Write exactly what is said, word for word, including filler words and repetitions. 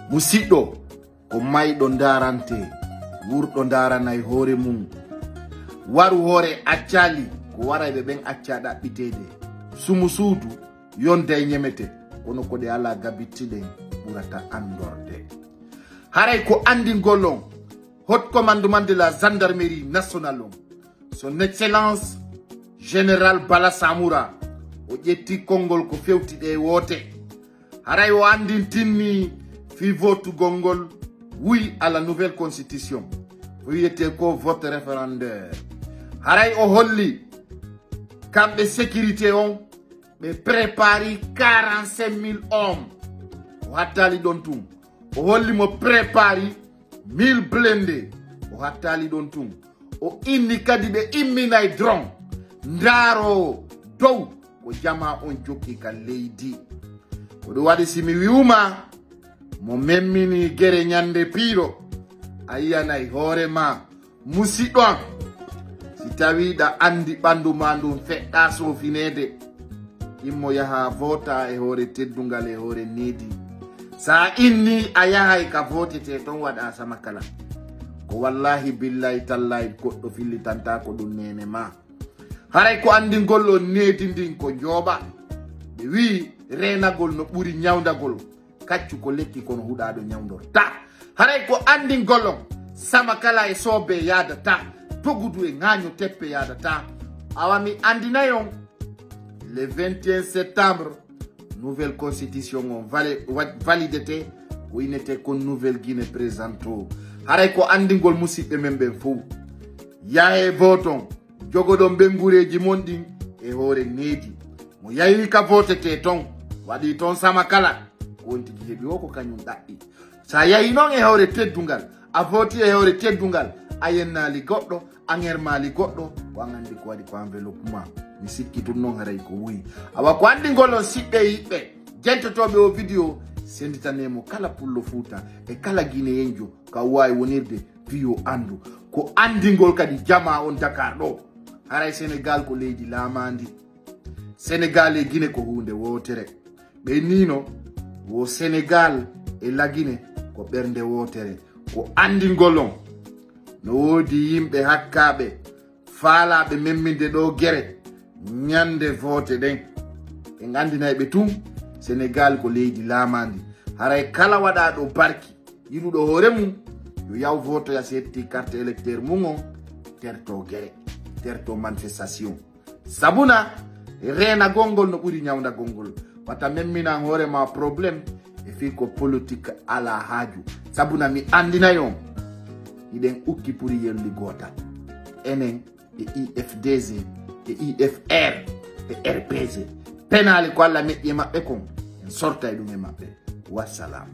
Musiɗɗo, ko mayɗo ndarante, wurɗo ndaranay hoore mum. Waru hoore accali, ko warayɓe ɓen acca ɗaɓɓiteede. Sumu suudu, yonday ñemete, kono ko ɗe alaa gabittiɗen ɓurata andorde. Haray ko andingol on, Haut Commandement de la Gendarmerie Nationale on, Son Excellence Général Bala Samura, o ƴetti konngol ko fewti ɗe woote. Haray o anndintinni fii vootugol ngol oui à la nouvelle constitution. Ko wiyetee ko vote référendaire. Haray o holli kamɓe sécurité on, ɓe prépari quarante-cinq mille hommes. O hattaali ɗon tun. O holli mo prépari mille blindés. O hattaali ɗon tun. O inni kadi ɓe imminay drone. Ndaaroowo dow ko jamaa on jokki ka leydi. Ko ɗum waɗi si mi wi'uma mo memmini gere ñande piiro, a yi'anay hoore ma. Musiɗɗo am, si tawii ɗa anndi ɓanndu ma ndun feɗɗaa soofineede, immo yaha voota e hoore teddungal e hoore needi. Sa inni a yahay ka vootetee ton waɗa sama kala. Ko wallaahi billaahi tallaahi goɗɗo fillitantaako ɗum neene ma. Haray ko anndingol on needi ndin ko njooɓa. Ɓe wi'i reenagol no ɓuri ñawndagol. Kaccu ko lekki kono huɗaaɗo ñawndorta. Haray ko anndingol on sama kala e soobe yaadata. Dogudu e ŋaaño teppe yaadata. Awa mi anndinay on le vingt et un septembre, nouvelle constitution on vale-, wa-, validete, ko inete kon Nouvelle Guinée présente o. Haray ko anndingol musiɓɓe men ɓen fow. Yahe voton, jogoɗon ɓengureeji mon ɗin e hoore needi. Mo yahi ka vootetee ton, waɗi ton sama kala, ko on tigi heɓi o ko kañum ɗaɓɓi. Sa yahi non e hoore teddungal, a vooti e hoore teddungal, a yennaali goɗɗo, a ŋermaali goɗɗo, ko an anndi ko waɗi ko enveloppe ma. Mi sikki tun non haray ko woyi. Awa ko anndingol on siɓɓe e yiɓɓe, jentotooɓe o vidéo, senditane mo kala pullo Fuuta e kala Guinéenjo ka o waawi wonirde fii yo anndu. Ko anndingol kadi jamaa on Dakar ɗo. Haray Senegal ko leydi laamaandi. Senegal e Guinée ko huunde wootere. Ɓe niino wo Senegal e la Guinée ko ɓernde wootere. Ko anndingol on. No woodi yimɓe hakkaaɓe faalaaɓe memminde ɗo gere ñande voote ɗen. Ɓe anndinay ɓe tun Senegal ko leydi laamaandi. Haray kala waɗaaɗo barki, yiɗuɗo hoore mum, yo yaw vootoya setti carte électeur mum on, terto gere, terto manifestation. Sabuna, reenagol ngol no ɓuri ñawndagol ngol. Wata memminan hoore ma problème e fii ko politique alaa haaju. Sabuna mi anndinay on, hiɗen ukki pour yelli gootal. Enen e I F D G, e I F R, e R P G. Penaali ko Alla meƴƴi e maɓɓe kon, en sortay ɗum e maɓɓe. Wassalam.